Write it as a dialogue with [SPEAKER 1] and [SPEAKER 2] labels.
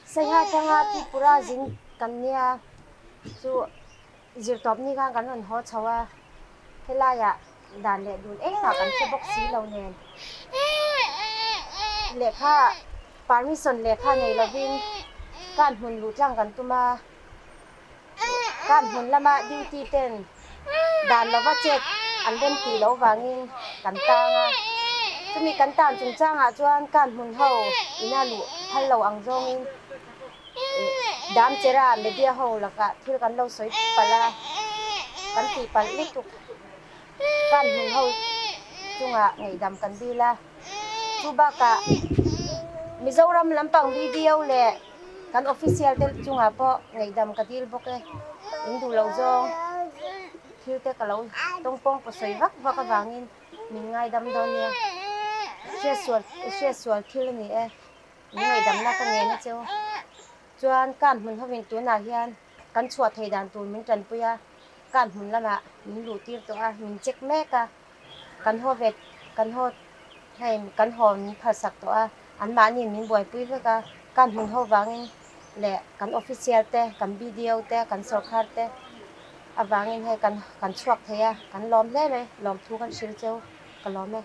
[SPEAKER 1] Saiha atanga Tripura zin kan nia chu zirtawp ni khan kan rawn haw chho a, helaiah dan leh dun engmah kan hre bawk si lo nen lehkha permission lehkha nei lovin kan hmun luh tlang kan tum a, kan hmun lama duty ten dan lova chet an rem tih loh vangin kan tang a, chumi kan tan chungchangah chuan kan hmun ho ina luh phal lo ang zawngin Damchera media ho lakah thil kan lo sawi palh a, kan tih palh lutuk kan hmun ho chungah ngaihdam kan dil a, chu bakah Mizoram lampang BDO leh kan official te chungah pawh ngaihdam ka dil bawk e, in duh loh zawng thil te ka lo tawngpawng paw sawi vak vak avangin min ngaidam dawn nia, hriatsual hriatsual thil a ni e. Min ngaihdamna ka ngen a cheu. Chuan kan hmun hovin tunah hian kan chhuah thei dan tur min tanpui a, kan hmun lamah min luh tir tawh a, min check mek a, kan haw ve kan haw hei kan haw min phalsak tawh a, anmahni min buaipui vek a, kan hmun ho vangin leh kan official te, kan BDO te, kan sawrkhar te avangin hei kan kan chhuak thei a, kan lawm hle mai, lawmthu kan hrilh cheu ka lawm e.